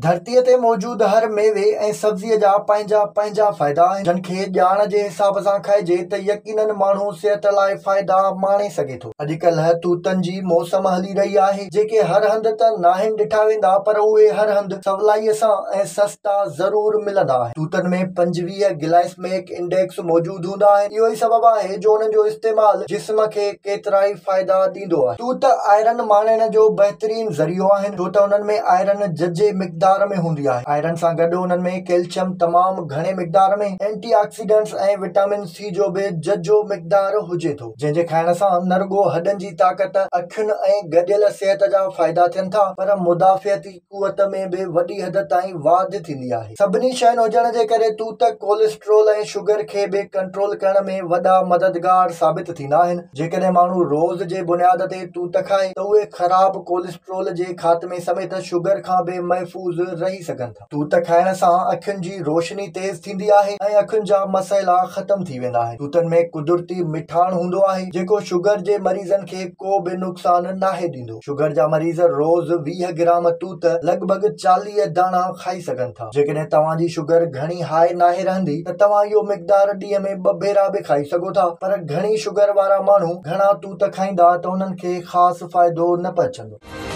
ڌرتيء تي موجود هر ميوي ۽ سبزيء جا پنهنجا پنهنجا فائدا آهن، جن کي ڄاڻ جي حساب سان کائجي ته يقينن ماڻهو صحت لاء فائدا ماڻي سگهي ٿو. اڄڪلهه توتن جي موسم هلي رهي آهي، جيڪي هر هنڌ ته ناهن ڏٺا ويندا پر اهي هر هنڌ سولائيء سان ۽ سستا ضرور ملندا آهن. توتن ۾ 25 گلائسميڪ انڊيڪس موجود هوندا آهن، اهو ئي سبب آهي جو انهن جو استعمال جسم کي ڪيترائي فائدا ڏيندو آهي. توت آئرن ماڻڻ جو بهترين ذريعو آهن، ڇو ته انهن ۾ آئرن ججهي مقدار ۾ هوندي آهي. آئرن سان گڏ انهن ۾ ڪيلشم تمام گهڻي مقدار ۾، اينٽي آڪسيڊنٽس ۽ وٽامن سي جو به ججهو مقدار هجي ٿو، جنهن جي کائڻ سان نه رڳو هڏن جي طاقت، اکين ۽ گڏيل صحت جا فائدا ٿين ٿا، پر مدافعتي قوت ۾ به وڏي حد تائين واڌ ٿيندي آهي. سڀني شين هجڻ جي ڪري توت ڪوليسٽرول ۽ شگر کي به ڪنٽرول ڪرڻ ۾ وڏا مددگار ثابت ٿيندا آهن. جيڪڏهن ماڻهو روز جي بنياد تي توت کائي ته اهي خراب ڪوليسٽرول جي خاتمي سميت شگر کان به محفوظ رهي سگهن ٿا. توت کائڻ سان اکين جي روشني تيز ٿيندي آهي ۽ اکين جا مسئلا ختم ٿي ويندا آهن. توتن ۾ قدرتي مٺاڻ هوندو آهي جيڪو شگر جي مريضن کي ڪو به نقصان ناهي ڏيندو. شگر جا مريض روز 20 گرام توت لڳ ڀڳ 40 داڻا کائي سگهن ٿا. جيڪڏهن توهان جي شگر گهڻي هاء ناهي رهندي ته توهان اهو مقدار ڏينهن ۾ ٻه ڀيرا به کائي سگهو ٿا پر گهڻي شگر وارا ماڻهو گهڻا توت کائيندا ته انهن کي خاص فائدو نه پهچندو.